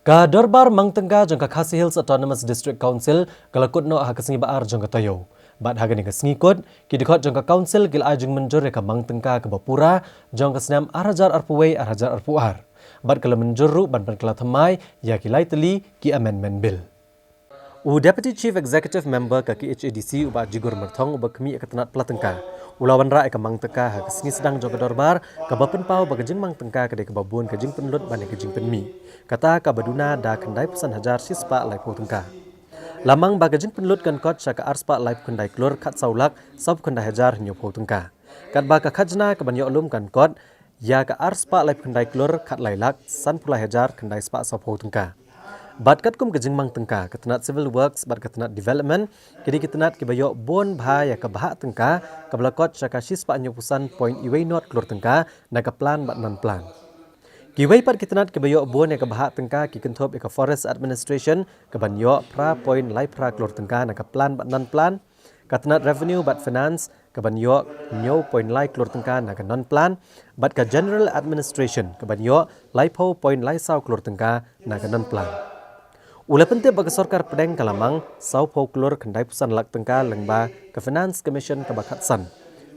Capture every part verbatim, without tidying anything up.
Ka Dorbar Mang Tyngka jong ka Khasi Hills Autonomous District Council ka la kut noh ha ka sngi ba ar jong ka taïew. Bad ha kane ka sngi kut, ki dkhot jong ka Council ki la ai jingmynjur ïa ka mang tyngka kaba pura jong ka snem ar hajar arphew wei ar hajar arphew ar. Bad ka la mynjur ruh ban pynkylla thymmai ïa ki lai tylli ki Amendment Bill. U Deputy Chief Executive Member ka K H A D C u Bah Jigur Myrthong uba khmih ïa ka tnat pla tyngka, u la wanrah ïa ka mang tyngka ha ka sngi sdang jong ka dorbar, kaba pynpaw ba ka jingmang tyngka ka dei kaba bun ka jingpynlut ban ïa ka jingpynmih. Kata kaba duna da khyndai phew san hajar shispah laiphew tyngka. La mang ba ka jingpynlut kan kot sha ka arspah laiphew khyndai klur khatsaw lak sawphew khyndai hajar hynñiewphew tyngka. Katba ka khajna ka ban ïoh lum kan kot ïa ka arspah laiphew khyndai klur khatlai lak sanphew lai hajar khyndai spah sawphew tyngka. Bad katkum ka jingmang tyngka, ka tnat Civil Works bad ka tnat Development ki dei ki tnat kiba ïoh bun bha ïa ka bhah tyngka, kaba la kot sha ka shispah hynñiewphew san point wei nod klur tyngka na ka plan bad non plan. Kiwei pat ki tnat kiba ïoh bun ïa ka bhah tyngka ki kynthup ïa ka Forest Administration, kaban ïoh phra point lai phra klur tyngka na ka plan bad non plan, ka tnat Revenue bad Finance kaban ïoh hynñiew point lai klur tyngka na ka non plan, bad ka General Administration kaban ïoh laiphew point lai saw klur tyngka na ka non plan. U la pyntip ba ka sorkar pdeng ka la mang sawphew klur khyndai phew san lak tyngka lyngba ka Finance Commission kaba khatsan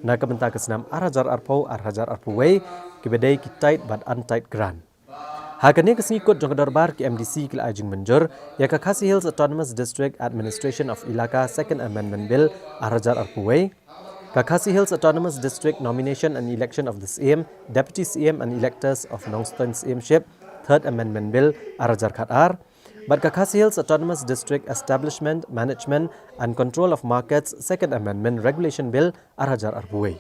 na ka bynta ka snem ar hajar arphew ar hajar arphew wei, kiba dei ki tied bad untied grant. Ha kane ka sngi kut jong ka dorbar, ki M D C ki la ai jingmynjur ïa ka Khasi Hills Autonomous District Administration of Elaka Second Amendment Bill ar hajar arphew wei, ka Khasi Hills Autonomous District Nomination and Election of the Syiem, Deputy Syiem and Electors of Nongstoiñ Syiemship Third Amendment Bill ar hajar khatar, bad ka Khasi Hills Autonomous District Establishment, Management and Control of Markets Second Amendment Regulation Bill ar hajar arphew wei.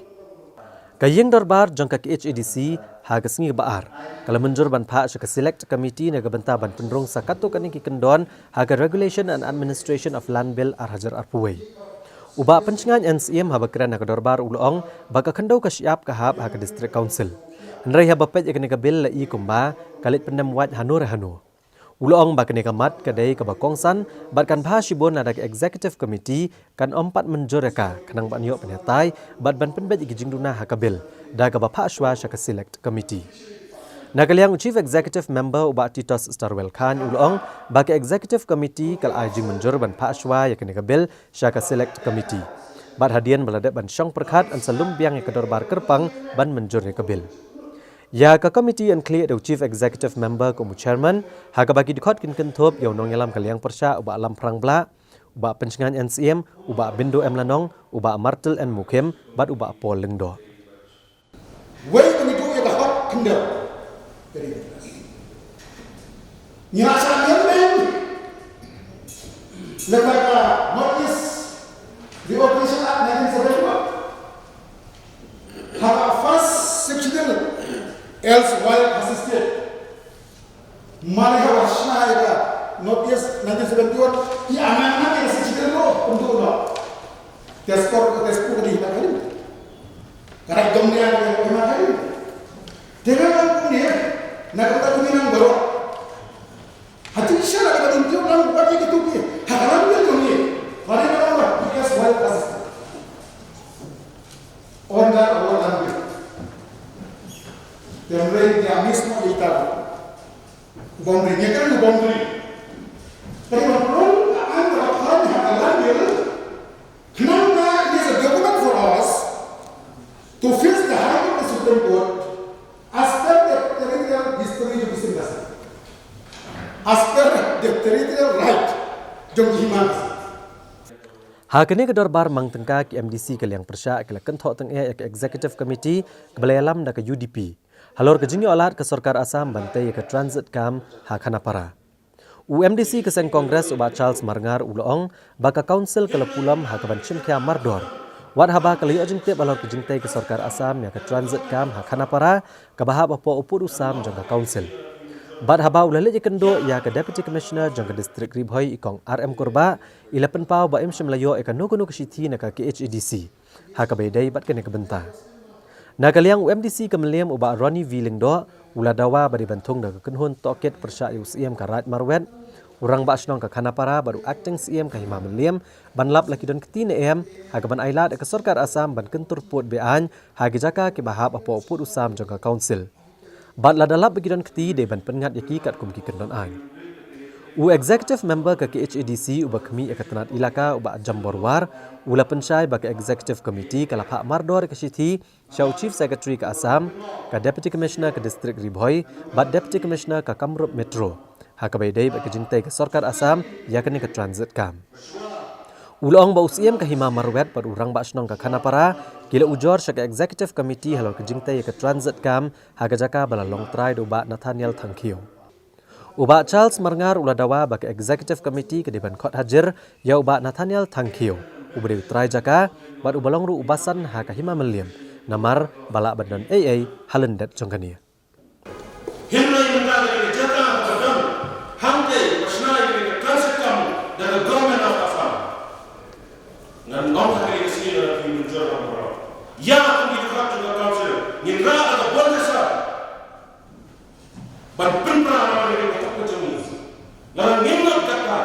Ka ïing dorbar jong ka K H A D C ha ka sngi ba ar ka la mynjur ban phah sha ka Select Committee na ka bynta ban pynrung sa katto katne ki kyndon ha ka Regulation and Administration of Land Bill ar hajar arphew wei. U Bah Pynshngaiñ N Syiem haba kren ha ka dorbar u la ong ba ka khyndew ka shyiap ka hap ha ka District Council. Hynrei haba peit ïa kane ka bill la i kumba ka leit pyndem wait hano re hano. U la ong ba kane ka mat ka dei kaba kongsan bad kan bha shibun lada ka Executive Committee kan ym pat mynjur ïa ka, khnang ban ïoh pynhitai bad ban pynbeit ïa ki jingduna ha ka bill da kaba phah shuwa sha ka Select Committee. Na ka liang u Chief Executive Member u Bah Titos Starwell Chyne u la ong ba ka Executive Committee ka la ai jingmynjur ban phah shuwa ïa kane ka bill sha ka Select Committee, bad hadien ba la dep ban shong pyrkhat yn sa lum biang ïa ka dorbar kyrpang ban mynjur ïa ka bill. Ïa ka committee yn khlieh da u Chief Executive Member kum u Chairman, ha kaba ki dkhot kin kynthup ïa u nongïalam ka liang pyrshah u Bah Lamphrang Blah, u Bah Pynshngaiñ N Syiem, u Bah Bindo M Lanong, u Bah Martel N Mukhim bad u Bah Paul Lyngdoh. Wei ka ngi duh ïa ka hok khyndew. Ngi la shah ïeng beiñ lyngba ka North East Reorganisation Act nineteen seventy-one. Ha ka first Sixth Schedule, erstwhile Khasi State. Mane haba shna ïa ka North East nineteen seventy-one, ki amendment ïa ka Sixth Schedule ruh, pynduh noh. Te score, te score ka dei hima ka rim. Ka rai dom nia ka dei hima ka rim. Te nga ong kumne, na kata kumne nang baroh. Ha jingshisha la ka dei tip nang wat ïa kito ki. Ha ka lam ïa jong ngi. Mane ka ong ba, yes, well, as. Honor our language. Te hynrei te a miss mo ïa ita. Boundary, ngi kren boundary. Ka dei ban prung ka aiñ kaba khlaiñ ha ka land bill. Khnang ba it is a document for us to face the High Court, the Supreme Court, as per the territorial history jong ki seng ka seng. As per the territorial right jong ki hima ka seng. Ha kane ka dorbar mang tyngka, ki M D C ka liang pyrshah ki la kynthoh tyngeh ïa ka Executive Committee kaba la ïalam da ka U D P halor ka jingïoh lad ka sorkar Assam ban tei ïa ka transit camp ha Khanapara. U M D C ka seng Congress u Bah Charles Marngar u la ong ba ka Council ka la pulom ha kaban shim khia mardor wat haba ka la ïoh jingtip halor ka jingtei ka sorkar Assam ïa ka transit camp ha Khanapara, kaba hap hapoh u pud u sam jong ka Council. Bad haba u la leit ïakynduh ïa ka Deputy Commissioner jong ka District Ri Bhoi, i Kong R M Kurbah, i la pynpaw ba im shym la ïoh ïa kano kano ka shithi na ka K H A D C ha kaba ïadei bad kane ka bynta. Na ka liang u M D C ka Mylliem u Bah Ronnie V Lyngdoh u la dawa ba dei ban thung da ka kynhun tohkit pyrshah ïa u Syiem ka Raid Marwet, u Rangbah Shnong ka Khanapara bad u Acting Syiem ka Hima Mylliem ban lap la ki don kti ne em ha kaban ailad ïa ka sorkar Assam ban kyntur pud be-aiñ ha ki jaka kiba hap hapoh u pud u sam jong ka Council. Bad lada lap ba ki don kti, dei ban pynngat ïa ki katkum ki kyndon aiñ. U Executive Member ka K H A D C uba khmih ïa ka tnat Elaka u Bah Jambor War u la pynshai ba ka Executive Committee ka la phah mardor ïa ka shithi sha u Chief Secretary ka Assam, ka Deputy Commissioner ka District Ri Bhoi bad Deputy Commissioner ka Kamrup Metro ha kaba ïadei bad ka jingtei ka sorkar Assam ïa kane ka transit camp. U la ong ba u Syiem ka Hima Marwet bad u Rangbah Shnong ka Khanapara ki la ujor sha ka Executive Committee halor ka jingtei ïa ka transit camp ha ka jaka ba la long trai da u Bah Nathaniel Thangkhiew. U Bah Charles Marngar u la dawa ba ka Executive Committee ka dei ban khot hajir ïa u Bah Nathaniel Thangkhiew uba dei u trai jaka bad uba long ruh u basan ha ka Hima Mylliem, namar ba lah ban don ei ei ha lyndet jong kane. Hynrei mynta ka dei ka jaka kaba don hangtei ba shna ïa ka transit camp da ka Government of Assam. Ngan ong ha kane ka sngi lada phi mynjur ha baroh, ïa kum ki dkhot jong ka Council ngin rah da ka bor ka sap ban pynpra namar ïa ka hok ka jong ngi. Lada ngim ngat kata,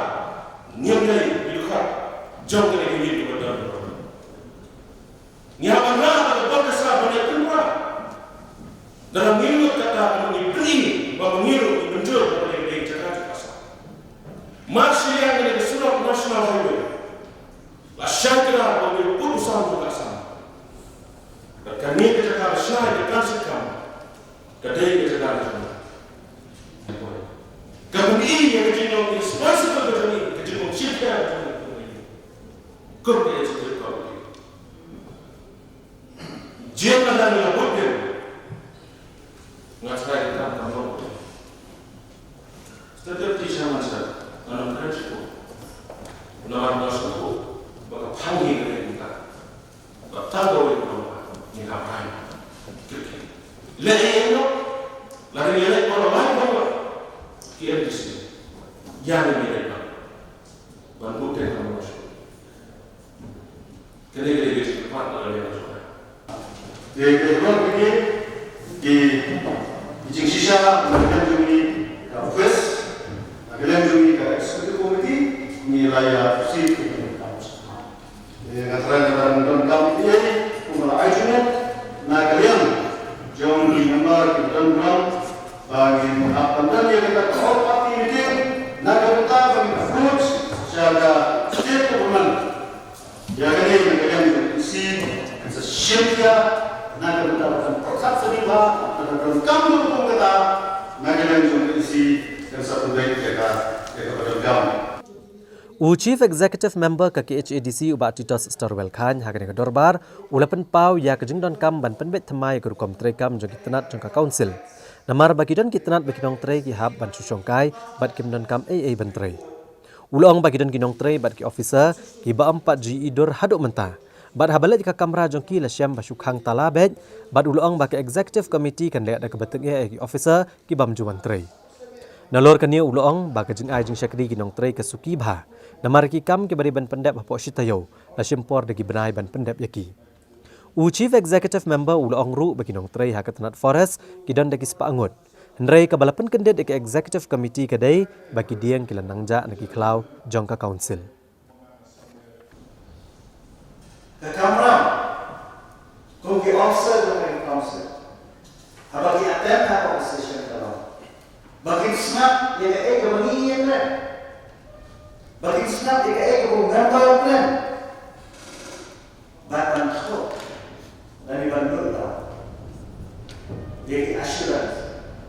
ngim dei ki dkhot jong kane ka ïing kaba don baroh. Ngi hap ban rah da ka bor ka sap ban ïa pynpra. Lada ngim ngat kata, ka mut ngi pyni ba ma ngi ruh ngi mynjur ba kane ka dei ka jaka jong ka Assam. Mar shiliang kane ka surok National Highway la shah kyrpad ba ngi put u sam jong ka Assam. Bad kane ka jaka ba shna ïa ka transit camp ka dei ka jaka ka jong ngi. Ka pyni ïa ka jinglong responsible ka jong ngi, ka jinglong shim khia ka jong ngi kum ka Executive Committee. Jia ka dang ïa bud phin. Nga tharai ka kam kam long. Step deputy chairman sir, nga ong kren shuh. Namar nga sngewthuh ba ka phang hi ka dei ka kam. Ba tang kawei ka long ba ngi hap rai. Leh ïa ïa, la ring ïa leh ba la lai ba ki M D C. Ïa ngi ïa leh ba ban bud phin kam long shuh. Kane ka dei ka jingkyrpad na ka liang jong nga. Te ka ruh kine ki, ki jingshisha na ka liang jong ngi ka office, na ka liang jong ngi ka executive committee, ngi la ïa proceed ïa kane ka kam. Te nga tharai lada don kam eiei kumba la ai jingmut na ka liang jong ki member ki don burom ba ngin hap ban don ïa kata ka all party meeting na ka bynta ba ngin approach sha ka state government. Ïa kane na ka liang jong ka E C kan sa shim ïa na ka bynta ba kan pyrkhat sani ba na ka donkam jong ka kata na ka liang jong ka E C kan sa pynbeit ïa ka, ïa ka ba donkam. U Chief Executive Member ka K H A D C u Bah Titos Storwell Chyne ha kane ka dorbar u la pynpaw ïa ka jingdonkam ban pynbeit thymmai ïa ka rukom treikam jong ki tnat jong ka Council. Namar ba ki don ki tnat ba ki nongtrei ki hap ban shu shongkai bad kim donkam ei ei ban trei. U la ong ba ki don ki nongtrei bad ki officer kiba ym pat ju ïohi dur haduh mynta. Bad haba leit ka kamra jong ki la shem ba shu khang tala beit, bad u la ong ba ka Executive Committee kan leh da kaba tyngeh ïa ki officer kibym ju wan trei. Nalor kane u la ong ba ka jingai jingshakri ki nongtrei ka suki bha. Namar ki kam kiba dei ban pyndep hapoh shi taïew la shim por da ki bnai ban pyndep ïa ki. U Chief Executive Member u la ong ruh ba ki nongtrei ha ka tnat Forest ki don da ki spah ngut. Hynrei kaba la pynkyndit ïa ka Executive Committee ka dei ba ki dieng ki la nang jah na ki khlaw jong ka Council. Ka kamram kum ki officer jong ka Council haba ki attend ha ka session ka long ba kin sngap ïa kaei kaba ngi ïa kren, ba kin sngap ïa kaei kaba u member u kren. Bad ban thoh lane ban nud ïa ki assurance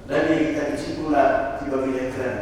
lane kita ki jingkular kiba ngi ïa kren.